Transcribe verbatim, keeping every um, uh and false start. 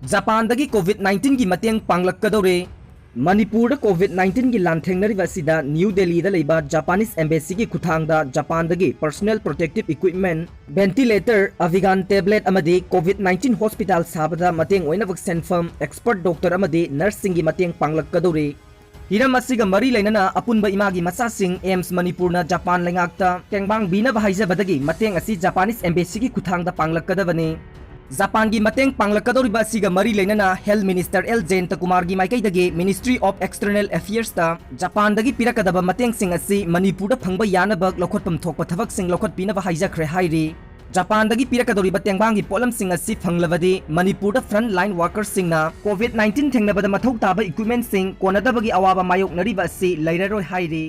ꯖꯄꯥꯟꯗꯒꯤ COVID nineteen ꯒꯤ ꯃꯇꯦꯡ ꯄꯥꯡꯂꯛꯀꯗꯧꯔꯦ꯫ ꯃꯅꯤꯄꯨꯔꯗ COVID nineteen ꯒꯤ ꯂꯥꯟꯊꯦꯡꯅꯔꯤꯕ ꯑꯁꯤꯗ ꯅ꯭ꯌꯨ ꯗꯦꯜꯂꯤꯗ ꯂꯩꯕ Japanese embassy ꯒꯤ ꯈꯨꯠꯊꯥꯡꯗ ꯖꯄꯥꯟꯗꯒꯤ personal protective equipment, ventilator, Avigan tablet ꯑꯃꯗꯤ COVID nineteen hospital ꯁꯥꯕꯗ ꯃꯇꯦꯡ ꯑꯣꯏꯅꯕ ꯁꯦꯟꯐꯝ, expert doctor ꯑꯃꯗꯤ nurse ꯁꯤꯡꯒꯤ ꯃꯇꯦꯡ ꯄꯥꯡꯂꯛꯀꯗꯧꯔꯤ꯫ ꯍꯤꯔꯝ ꯑꯁꯤꯒ ꯃꯔꯤ ꯂꯩꯅꯅ ꯑꯄꯨꯟꯕ ꯏꯃꯥꯒꯤ ꯃꯆꯥꯁꯤꯡ AIIMS ꯃꯅꯤꯄꯨꯔꯅ ꯖꯄꯥꯟ ꯂꯩꯉꯥꯛꯇ ꯇꯦꯡꯕꯥꯡꯕꯤꯅꯕ ꯍꯥꯏꯖꯕꯗꯒꯤ ꯃꯇꯦꯡ ꯑꯁꯤ Japanese embassy ꯒꯤ ꯈꯨꯠꯊꯥꯡꯗ ꯄꯥꯡꯂꯛꯀꯗꯕꯅꯤ꯫ ꯖꯄꯥꯟꯒꯤ ꯃꯇꯦꯡ ꯄꯥꯡꯂꯛꯀꯗꯧꯔꯤꯕ ꯑꯁꯤꯒ ꯃꯔꯤ ꯂꯩꯅꯅ Health Minister L ꯖꯌꯟꯇꯀꯨꯃꯥꯔꯒꯤ ꯃꯥꯏꯀꯩꯗꯒꯤ Ministry of External Affairs ꯇ ꯖꯄꯥꯟꯗꯒꯤ ꯄꯤꯔꯛꯀꯗꯕ ꯃꯇꯦꯡꯁꯤꯡ ꯑꯁꯤ ꯃꯅꯤꯄꯨꯔꯗ ꯐꯪꯕ ꯌꯥꯅꯕ ꯂꯧꯈꯠꯐꯝ ꯊꯣꯛꯄ ꯊꯕꯛꯁꯤꯡ ꯂꯧꯈꯠꯄꯤꯅꯕ ꯍꯥꯏꯖꯈ꯭ꯔꯦ ꯍꯥꯏꯔꯤ꯫ ꯖꯄꯥꯟꯗꯒꯤ ꯄꯤꯔꯛꯀꯗꯧꯔꯤꯕ ꯇꯦꯡꯕꯥꯡꯒꯤ ꯄꯣꯠꯂꯝꯁꯤꯡ ꯑꯁꯤ ꯐꯪꯂꯕꯗꯤ ꯃꯅꯤꯄꯨꯔꯗ front line workers ꯁꯤꯡꯅ COVID nineteen ꯊꯦꯡꯅꯕꯗ ꯃꯊꯧ ꯇꯥꯕ equipment ꯁꯤꯡ ꯀꯣꯟꯅꯗꯕꯒꯤ ꯑꯋꯥꯕ ꯃꯥꯌꯣꯛꯅꯔꯤꯕ ꯑꯁꯤ ꯂꯩꯔꯔꯣꯏ ꯍꯥꯏꯔꯤ꯫